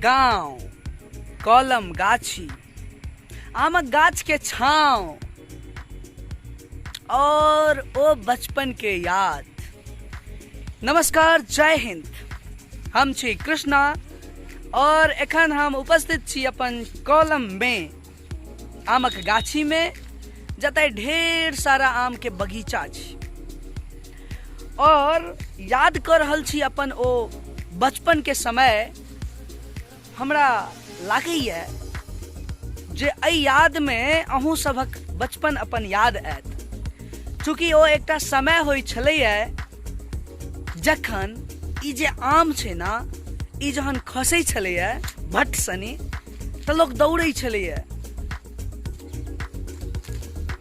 गाँव, कलम गाछी, आमक गाछ के छाँव और ओ बचपन के याद। नमस्कार, जय हिंद। हम छी कृष्णा और एखन हम उपस्थित छी अपन कलम में, आमक गाछी में, जतय ढेर सारा आम के बगीचा छी और याद कर रहल छी अपन ओ बचपन के समय। हमरा लागैए जे एहि यादमे अहूँ सभक बचपन अपन याद आयत, चूँकि ओ एकटा समय होइ छलैए जखन ई जे आम छै ने, ई जहन खसै छलैए भट्ट सनी तऽ लोक दौड़ै छलैए।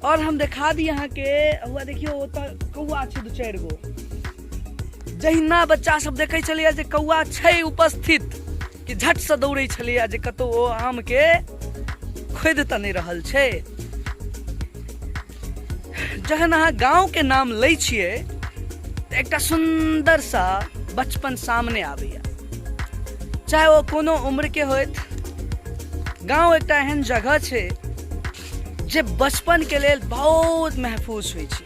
और हम देखा दी अहाँके, हुआ देखियौ ओतऽ कौआ छै दू चारि गो। जहिना बच्चा सब देखै छलैए जे कौआ छै उपस्थित, कि झटसँ दौड़ै छलैए जे कतौ ओ आमके खोदि तऽ नहि रहल छै। जखन अहाँ गाँवके नाम लै छियै तऽ एकटा सुन्दर सा बचपन सामने आबैए, चाहे ओ कोनो उम्रके होइत। गाँव एकटा एहन जगह छै जे बचपनके लेल बहुत महफूज होइ छै।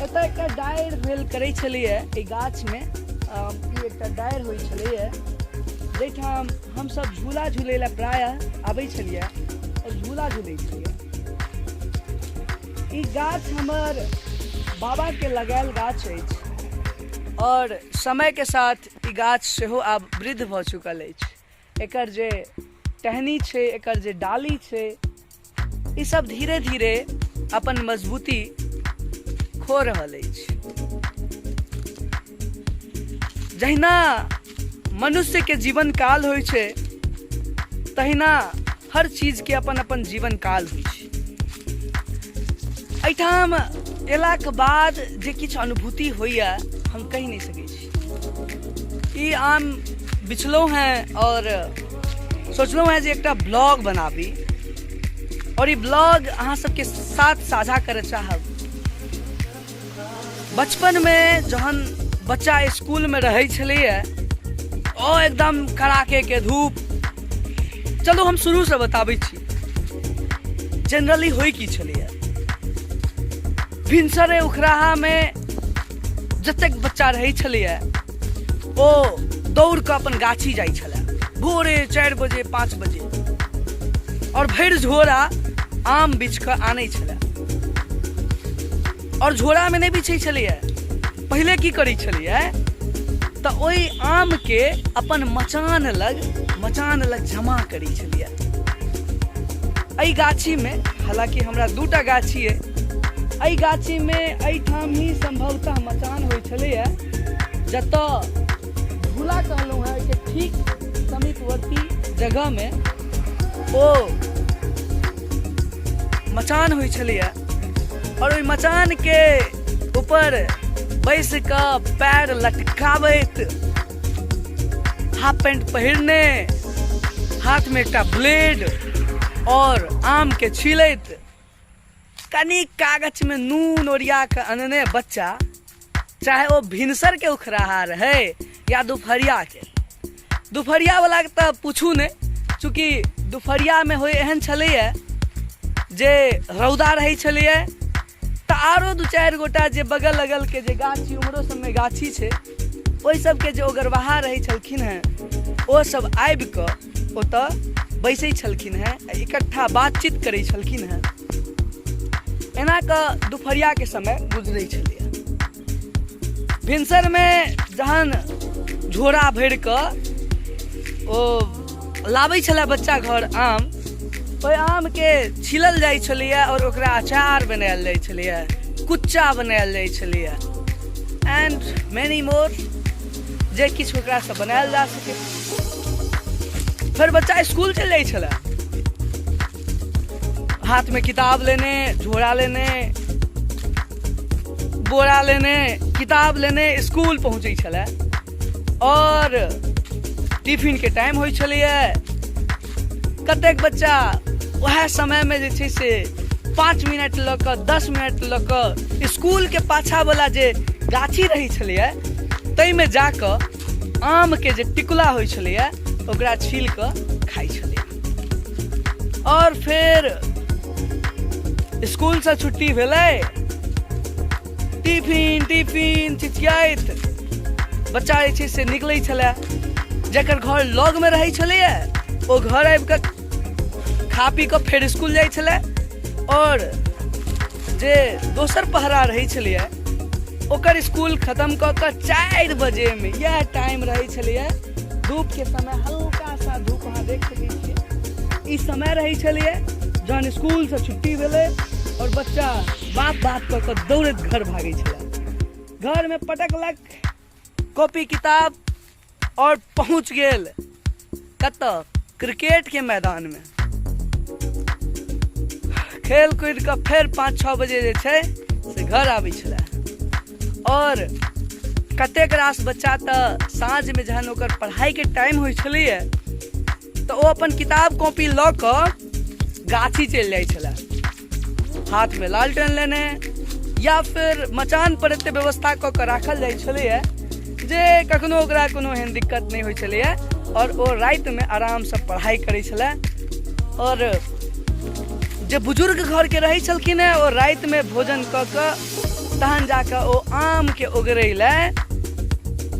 एतऽ एकटा डारि भेल करै छलैए एहि गाछमे, ई एकटा डारि होइ छलैए जाहिठाम हमसभ झूला झूलै लए प्रायः आबै छलियै आओर झूला झूलै छलियै। ई गाछ हमर बाबाके लगायल गाछ अछि आओर समयके साथ ई गाछ सेहो आब वृद्ध भऽ चुकल अछि। एकर जे टहनी छै, एकर जे डाली छै, ई सब धीरे धीरे अपन मजबूती खो रहल अछि। जहिना मनुष्यके जीवन काल होइ छै, तहिना हर चीजके अपन अपन जीवन काल होइ छै। एहिठाम अयलाके बाद जे किछु अनुभूति होइए हम कहि नहि सकै छी। ई आम बिछलहुँ हेँ आओर सोचलहुँ हेँ जे एकटा ब्लॉग बनाबी आओर ई ब्लॉग अहाँ सबके साथ साझा करय चाहब। बचपनमे जहन बच्चा स्कूलमे रहै छलैए, ओ एकदम कड़ाकेके धूप। चलू हम शुरूसँ बताबै छी जनरली होइ की छलैए। भिनसरे उखराहामे जतेक बच्चा रहै छलैए ओ दौड़ कऽ अपन गाछी जाइ छलै भोरे 4 बजे 5 बजे और भरि झोरा आम बिछ कऽ आनै छलै। और झोरामे नहि बिछै छलैए, पहिले की करै छलैए तऽ ओहि आमके अपन मचान लग जमा करै छलैए। एहि गाछीमे, हालाँकि हमरा दूटा गाछी अइ, एहि गाछीमे एहिठाम ही सम्भवतः मचान होइ छलैए जतऽ झूला कहलहुँ हेँ, ओहिके ठीक समीपवर्ती जगहमे ओ मचान होइ छलैए और ओहि मचानके ऊपर बैस कऽ पैर लटकाबैत, हाफ पैंट पहिरने, हाथमे एकटा ब्लेड और आमके छीलैत, कनि कागजमे नून ओरिया कऽ अनने बच्चा, चाहे ओ भिनसरके उखराहा रहै या दुपहरियाके। दुपहरियावलाके तऽ पूछू नहि, चूँकि दुपहरियामे होइ एहन छलैए जे रौदा रहै छलैए तऽ आरो दू चारि गोटा जे बगल अगलके जे गाछी, उम्हरो सबमे गाछी छै, ओहि सबके जे ओगरवाहा रहै छलखिन हेँ ओ सब आबि कऽ ओतऽ बैसै छलखिन हेँ, इकट्ठा बातचीत करै छलखिन हेँ। एना कऽ दुपहरियाके समय गुजरै छलैए। भिनसरमे जहन झोरा भरि कऽ ओ लाबै छलै बच्चा घर आम, ओहि आमके छीलल जाइ छलैए आओर ओकरा अचार बनायल जाइ छलैए, कुच्चा बनायल जाइ छलैए एंड मेनी मोर, जे किछु ओकरासँ बनायल जा सकै। फेर बच्चा स्कूल चलि जाइ छलै, हाथमे किताब लेने, झोरा लेने, बोरा लेने, किताब लेने स्कूल पहुँचै छलै और टिफिनके टाइम होइ छलैए। कतेक बच्चा वएह समयमे जे छै से 5 मिनट लऽ कऽ 10 मिनट लऽ कऽ स्कूलके पाछाँवला जे गाछी रहै छलैए ताहिमे जाकऽ आमके जे टिकुला होइ छलैए ओकरा छील कऽ खाइ छलै। आओर फेर स्कूलसँ छुट्टी भेलै, टिफिन टिफिन चिचियाइत बच्चा जे छै से निकलै छलै। जकर घर लगमे रहै छलैए ओ घर आबि कऽ खा पी कऽ फेर स्कूल जाइ छलै, आओर जे दोसर पहरा रहै छलैए ओकर स्कूल खत्म कऽ कऽ 4 बजेमे इएह टाइम रहै छलैए। धूपके समय, हल्का सा धूप अहाँ देख सकै छियै, ई समय रहै छलैए जहन स्कूलसँ छुट्टी भेलै आओर बच्चा बाप बाप कऽ कऽ दौड़ैत घर भागै छलै। घरमे पटकलक कॉपी किताब आओर पहुँच गेल कतऽ? क्रिकेटके मैदानमे। खेल कूदि कऽ फेर 5-6 बजे जे छै से घर आबै छलै। आओर कतेक रास बच्चा तऽ साँझमे जहन ओकर पढ़ाइके टाइम होइ छलैए तऽ ओ अपन किताब कॉपी लऽ कऽ गाछी चलि जाइ छलै, हाथमे लालटेन लेने, या फिर मचान पर एते व्यवस्था कऽ कऽ राखल जाइ छलैए जे कखनो ओकरा कोनो एहन दिक्कत नहि होइ छलैए आओर ओ रातिमे आरामसँ पढ़ाइ करै छलै। आओर जे बुजुर्ग घरके रहै छलखिन हेँ ओ रातिमे भोजन कऽ कऽ तहन जाकऽ ओ आमके ओगरै लए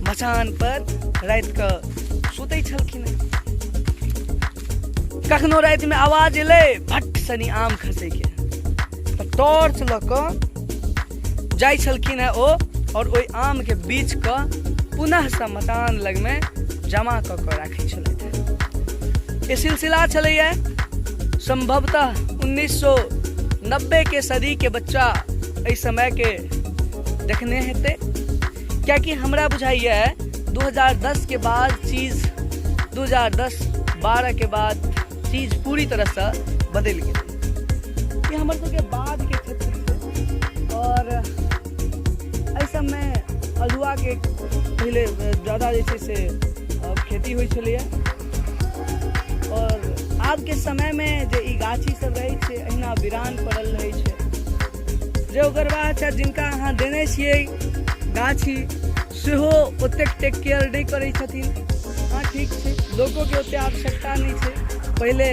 मचान पर रातिके सुतै छलखिन हेँ। कखनो रातिमे आवाज एलै भट्ट सनी आम खसैके, तऽ टॉर्च लऽ कऽ जाइ छलखिन हेँ ओ आओर ओहि आमके बीछ कऽ पुनःसँ मचान लगमे जमा कऽ कऽ राखै छलथि। ई सिलसिला छलैए। संभवतः 1990 के सदीके बच्चा एहि समयके देखने हेतै, कियाकि हमरा बुझाइए 2010 के बाद चीज, 2010-12 के बाद चीज पूरी तरहसँ बदलि गेलै। ई हमर सबके बादके क्षेत्र छै आओर एहि सबमे अल्हुआके पहिले ज्यादा जे छै से खेती होइ छलैए। आओर आबके समयमे जे ई गाछी सब रहै छै अहिना वीरान पड़ल रहै छै। जे ओकर बाद छै जिनका अहाँ देने छियै गाछी सेहो ओतेक टेक केयर नहि करै छथिन। हँ ठीक छै, लोकोके ओतेक आवश्यकता नहि छै। पहिले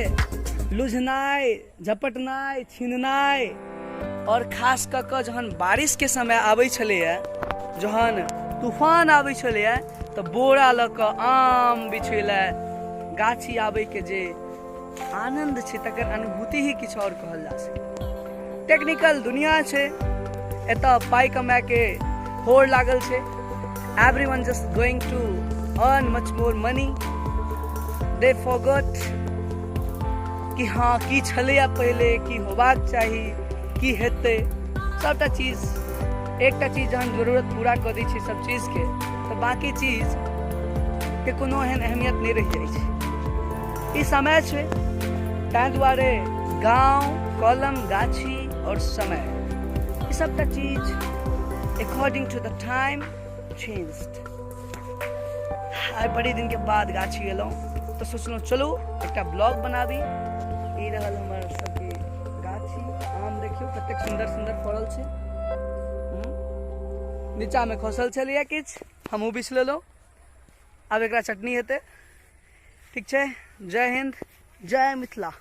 लुझनाइ, झपटनाइ, छीननाइ, आओर खास कऽ कऽ जहन बारिशके समय आबै छलैए, जहन तूफान आबै छलैए तऽ बोरा लऽ कऽ आम बिछै लए गाछी आबैके जे आनन्द छै तकर अनुभूति ही किछु आओर कहल जा सकै। टेक्निकल दुनिया छै, एतऽ पाइ कमाएके होड़ लागल छै। Everyone just going to earn much more money, they forgot कि हँ की छलैए पहिले, की होबाक चाही, की हेतै। सबटा चीज एकटा चीज जहन जरूरत पूरा कऽ दै छै सब चीजके तऽ बाँकी चीज के कोनो एहन अहमियत नहि रहि जाइ छै। ई समय छै, ताहि दुआरे गाँव, कलम, गाछी आओर समय, ई सबटा चीज according to the time changed. आइ बड़ी दिनके बाद गाछी एलहुँ तऽ सोचलहुँ चलू एकटा ब्लॉग बनाबी। ई रहल हमर सबके गाछी। आम देखियौ कतेक सुन्दर सुन्दर फड़ल छै। नीचामे खसल छलैए किछु, हमहूँ बिछ लेलहुँ। आब एकरा चटनी हेतै। ठीक छै, जय हिन्द, जय मिथिला।